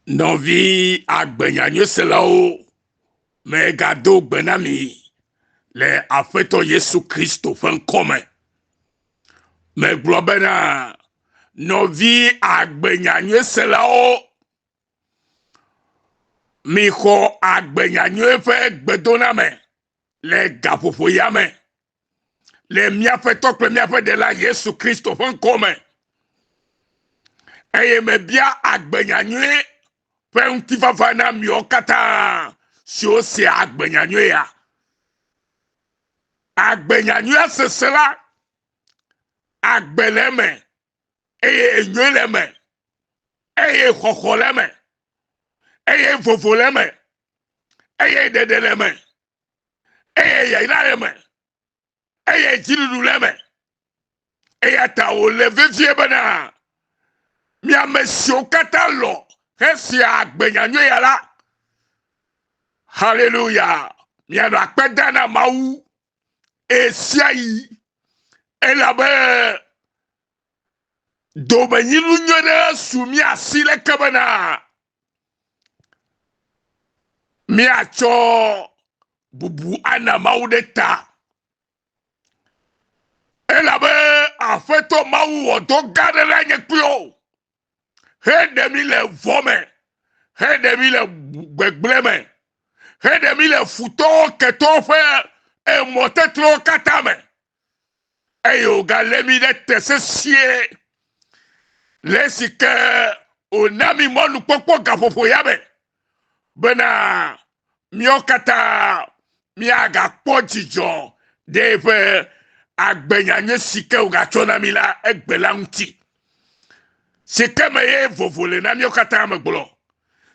Nɔvi agbenyanyuiselawo, megado gbe na mi le Aƒetɔ Yesu Kristo ƒe ŋkɔ me. Megblɔ bena, nɔvi agbenyanyuiselawo, mixɔ agbenyanyui ƒe gbedoname le gaƒoƒo ya me le míaƒe tɔ kple míaƒe ɖela Yesu Kristo ƒe ŋkɔ me. Eye mebia agbenya nyui ƒe ŋutifafa na miwo katã siwo sea agbenya nyui ya. Agbenya nyuia sese la, agbe le eme eye enyoe le eme eye xɔxɔ le eme eye vovo le eme eye ɖeɖe le eme eye yayra le eme eye dziɖuɖu le eme eya ta wòle vevie bena mi ame siwo katã lɔ hesia agbenya nyui ya la haleluya mianɔ akpe dam na mawu ɣesiaɣi elabe domenyinu nyui ɖe su mía si leke bena míatsɔ bubu ana Mawu ɖe ta. Elabe Aƒetɔ Mawu wɔ dɔ gã aɖe le nye kpli wo. Heɖe mí le vɔ me, heɖe mí le gbegblẽ me, heɖe mí le futɔwo ketɔwo ƒe emɔtetrewo katã me. Eye wògalé mí ɖe te sesĩe le esi ke wòna mí mɔnukpɔkpɔ gaƒoƒo ya me bena míawo katã míagakpɔ dzidzɔ ɖe eƒe agbenya si ke wògatsɔ na mí la egbe la ŋuti. Si ke me ye vovo le na míawo katã megblɔ.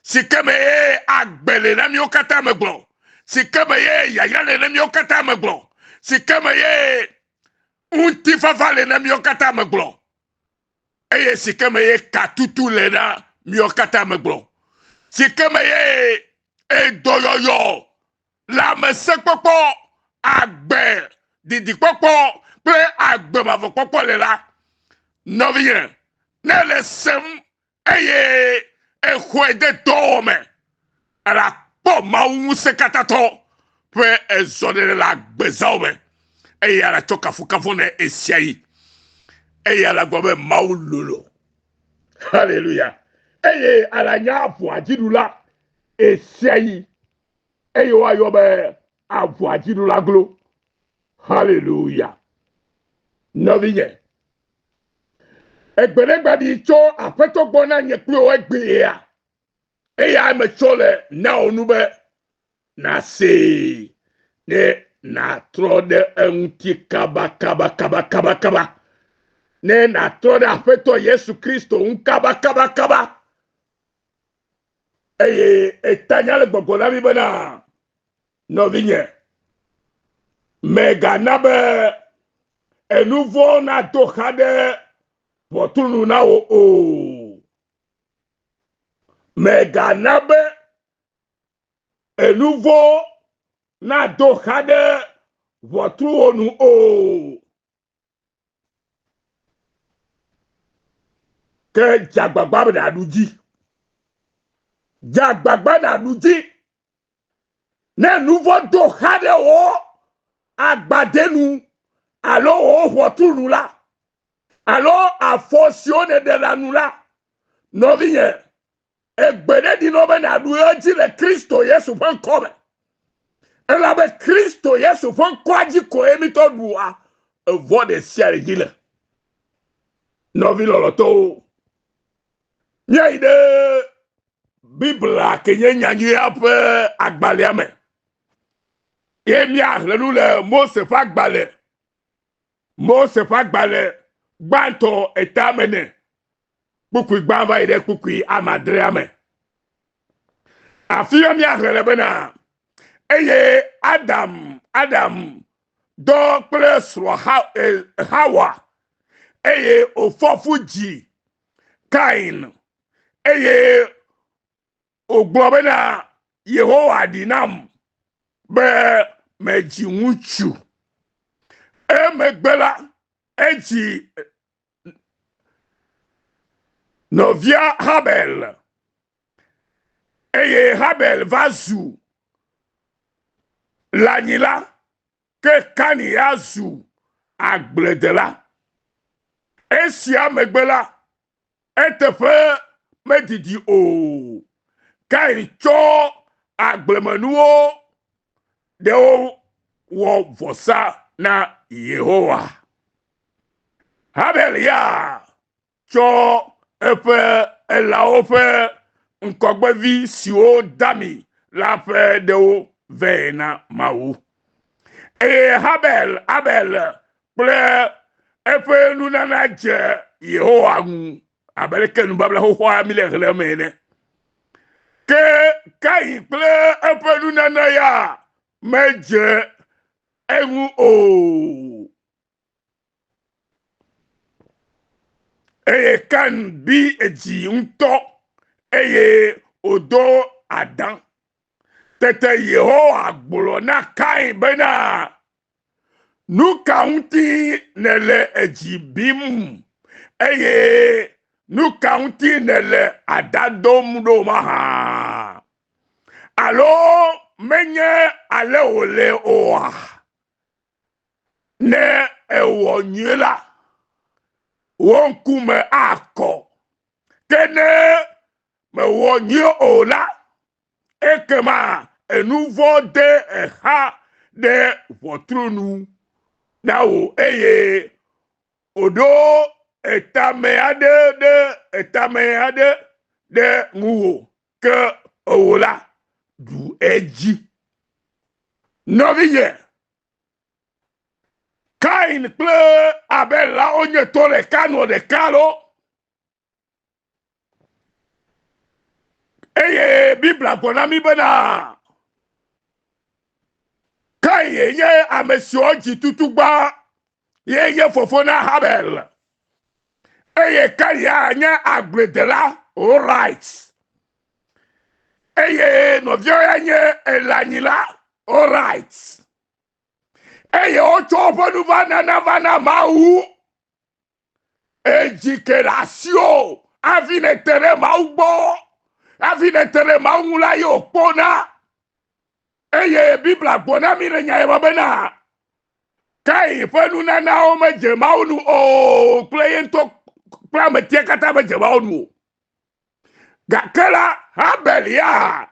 Si ke me ye agbe le na míawo katã megblɔ. Si ke me ye yayra le na míawo katã megblɔ. Si ke me ye ŋutifafa le na míawo katã megblɔ. Eye si ke me ye katutu le na míawo katã megblɔ. Si ke me ye edɔyɔyɔ, lãmesẽkpɔkpɔ, agbe didikpɔkpɔ kple agbe mavɔkpɔkpɔ le la, nɔvinye, ne le sem eye exɔe de dɔwɔwɔ me, akpɔ Mawu ŋusẽkatãtɔ ƒe ezɔɖeɖe le agbezãwo me eye alatsɔ kafukafu nɛ ɣesiaɣi eye alagblɔ be Mawu lolo. Haleluya. Eye alanya aʋua dziɖula ɣesiaɣi eye woayɔ be aʋua dziɖula glo. Haleluya. Nɔvinye, egbeɖegbaɖi tso aƒetɔ gbɔ na nye kple wò egbea. Eya metsɔ le na wò nu be nàsee ne nàtrɔ ɖe eŋuti kaba kaba kaba kaba kaba. Ne nàtrɔ ɖe Aƒetɔ Yesu Kristo ŋu kaba kaba kaba. Eye etanya le gbɔgblɔ na mi bena, nɔvinye, mègana be enu vɔ̃ nado xa ɖe ʋɔtru nu na wò o. Mègana be enu vɔ̃ nado xa ɖe ʋɔtruwò nu o. Ke dze agbagba be nàɖu dzi. Dze agbagba nàɖu dzi. Ne nu vɔ̃ do xa ɖe wò agbadenu alo wò ʋɔtru nu la, alo afɔ siwo nèɖe la nu la, nɔvinye, egbe ɖe ɖi nɔ be nàɖu edzi le Kristo Yesu ƒe ŋkɔ me. Elabe Kristo Yesu ƒe ŋkɔa dzi koe mítɔ ɖua evɔ ɖe sia ɖe dzi le. Nɔvi lɔlɔtɔwo, míayi ɖe Biblia ke nye nyanyuia ƒe agbalẽa me ye míaxlẽ nu le Mose ƒe agbalẽ Mose ƒe agbalẽ gbãtɔ etame ne kpukpui gbã va yi ɖe kpukpui amadrea me. Afi ya míaxlẽ le bena eye Adam Adam dɔ kple srɔ̃a ha, e, Hawa eye wòfɔ fu dzi Kain eye wògblɔ bena Yehowa ɖi nam be medzi ŋutsu. Emegbe la, edzi nɔvia Habel. Eye Habel va zu lãnyila, ke Kain ya zu agbledela. Esia megbe la, eteƒe medidi o, Kain tsɔ agblemenuwo ɖewo wɔ vɔsa na Yehowa. Habel ya tsɔ eƒe lãwo ƒe ŋkɔgbevi siwo dami la ƒe ɖewo vɛ na Mawu. Eye Habel, Abel kple eƒe nunana dze Yehowa ŋu abe leke nubabla xoxoa mi le xlẽm ene. Ke Kain kple eƒe nunana ya medze eŋu o. Eye Kain bi edzi ŋutɔ eye wòdo adã. Tete Yehowa gblɔ na Kain bena, Nu ka ŋuti nèle edzi bim eye nu ka ŋuti nèle adã dom ɖo mahã? Alo menye ale wòle oa? Ne èwɔ nyui la, wò ŋkume akɔ. Ke ne mèwɔ nyui o la, ekema enu vɔ̃ de exa ɖe ʋɔtru nu na wò eye wòɖo etame aɖe ɖe etame aɖe ɖe ŋuwò. Ke ewò la, ɖu edzi. Nɔvinye, Kain kple Abel la wonye tɔ ɖeka nɔ ɖeka lo. Eye Biblia gblɔ na mí bena Kain ye nye ame siwo dzi tutugba ye nye fofo na Habel. Eye Kain ya nye agbledela, all right. Eye nɔviawo ya nye elanyila, all right. Eye wotsɔ woƒe nuvanana va na Mawu. Edzi ke ɖe asiwò hafi nète ɖe Mawu gbɔ. Hafi nète ɖe Mawu ŋu la ye wòkpɔna. Eye Biblia gblɔ na mí le nya ya me bena Kain ƒe nunanawo medze Mawu nu o kple ye ŋutɔ kple ametia katã medze Mawu nu o. Gake la, Habel ya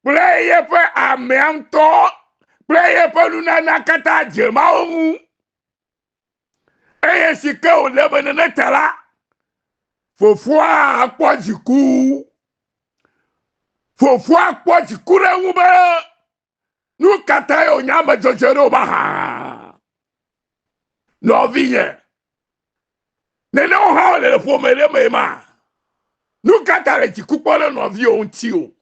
kple yeƒe amea ŋutɔ kple yeƒe nunana katã dze Mawu ŋu. Eye si ke wòle be nene ta la, fofoa kpɔ dziku. Fofoa kpɔ dziku ɖe eŋu be nu ka tae wònye ame dzɔdzɔe ɖo mahã? Nɔvinye, nenewo hã wole le ƒome ɖe me ma. Nu ka ta le dziku kpɔ ɖe nɔviwò ŋuti o?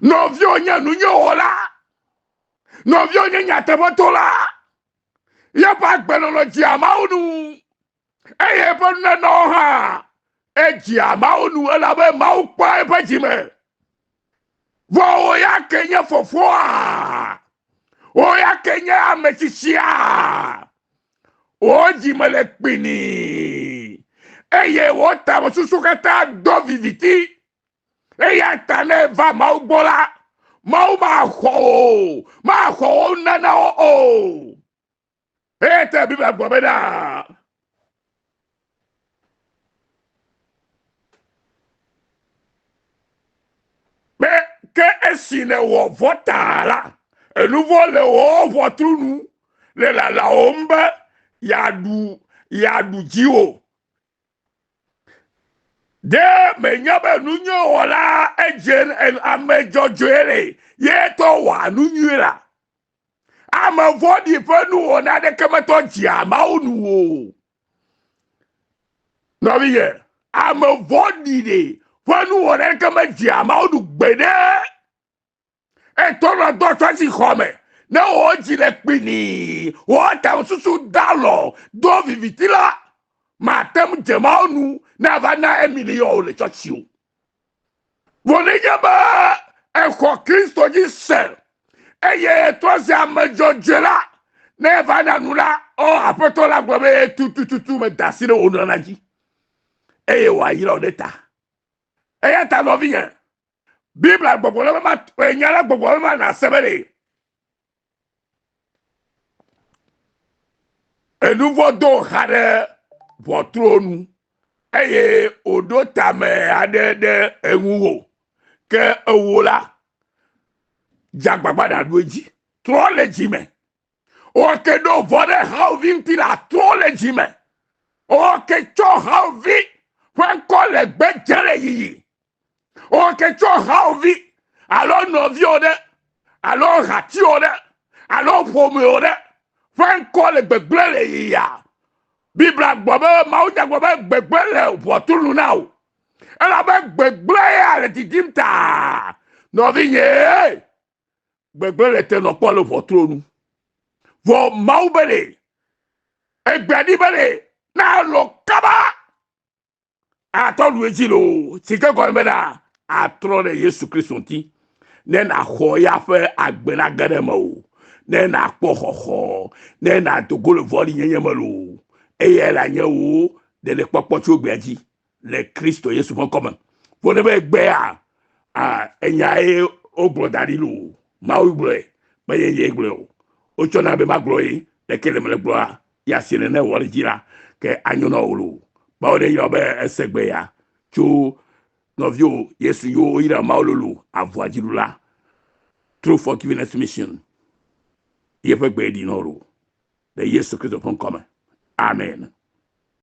Nɔviwò nye nunyowɔla. Nɔviwò nye nyateƒetola. Yeƒe agbenɔnɔ dzea Mawu nu eye eƒe nunanawo hã edzea Mawu nu elabe Mawu kpɔa eƒe dzi me. Vɔ wò ya ke nye fofoa, wò ya ke nye ame tsitsia, wò dzi me le kpini eye wò tamesusu katã do viviti. Eya ta ne eva Mawu gbɔ la, Mawu maxɔ wò, maxɔ wò nunanawo o. Eya ta Biblia gblɔ bena be ke esi nèwɔ vɔ ta la, enuvɔ le wò ʋɔtru nu le lalawòm be yeaɖu yeaɖu dziwò. Ɖe menya be nu nyui wɔla edze ame dzɔdzɔe le ye tɔ wɔa nu nyui la? Ame vɔ̃ɖi ƒe nuwɔna aɖeke metɔ dzea Mawu nu o. Nɔvinye, ame vɔ̃ɖi ɖe ƒe nuwɔna aɖeke medzea Mawu nu gbeɖe. Etɔ nɔ dɔ tsɔtsi xɔ me ne wò dzi le kpini, wò tamesusu da lɔ do viviti la, mate ŋu dze Mawu nu ne ava na Emily yɔ wò le tsɔtsi o. Vɔ nenye be exɔ Kristo dzi se eye etrɔ zi ame dzɔdzɔe la, ne eva na nu la, ɔ Aƒetɔ la gblɔ be tutututu meda asi ɖe wò nunana dzi eye wòayra wò ɖe ta. Eya ta nɔvinye, Biblia gbɔgbɔ le be ma enya la gbɔgbɔ be ma na se be ɖe. Enuvɔ do xa ɖe ʋɔtruwo nu eye wòɖo tame aɖe ɖe eŋuwò. Ke ewò la, dze agbagba nàɖu edzi. Trɔ le dzi me. Woke ɖo vɔ ɖe hawòvi ŋuti la, trɔ le dzi me. Woke tsɔ hawòvi ƒe ŋkɔ le gbe dze le yiyi. Woke tsɔ hawòvi alo nɔviwò ɖe alo hatiwò ɖe alo ƒomewo ɖe ƒe ŋkɔ le gbegblẽ le yiyia. Biblia gblɔ be Mawunya gblɔ be gbegblẽ le ʋɔtru nu na wò. Elabe gbegblẽ ya le didim taa. Nɔvinye, gbegblẽ le te nɔ kpɔ le ʋɔtruwo nu. Vɔ Mawu be ɖe egbea ɖi be ɖe na lɔ kaba atɔ lu edzi loo si ke gɔme bena atrɔ ɖe Yesu Kristo ŋuti ne nàxɔ ya ƒe agbe nage ɖe eme o, ne nàkpɔ xɔxɔ, ne nàdo go le vɔ̃ɖinyenye me loo, eyae le anye wò ɖeɖekpɔkpɔ tso gbea dzi le Kristo Yesu ƒe ŋkɔ me. Vɔ ne be egbea, enya ye wogblɔ da ɖi loo, Mawu gblɔe, menye nyee gblɔe o. Wotsɔ na be magblɔ ye, leke le mele gblɔa, ya si nene wɔ ɖe dzi la, ke anyo na wò loo. Mawu ɖe yra be ese gbe ya tso nɔviwò Yesu yiwo woyra Mawu lolo avɔa dziɖula True Forgiveness Mission yeƒe gbe ɖi nɔ loo le Yesu Kristo ƒe ŋkɔ me. Amen.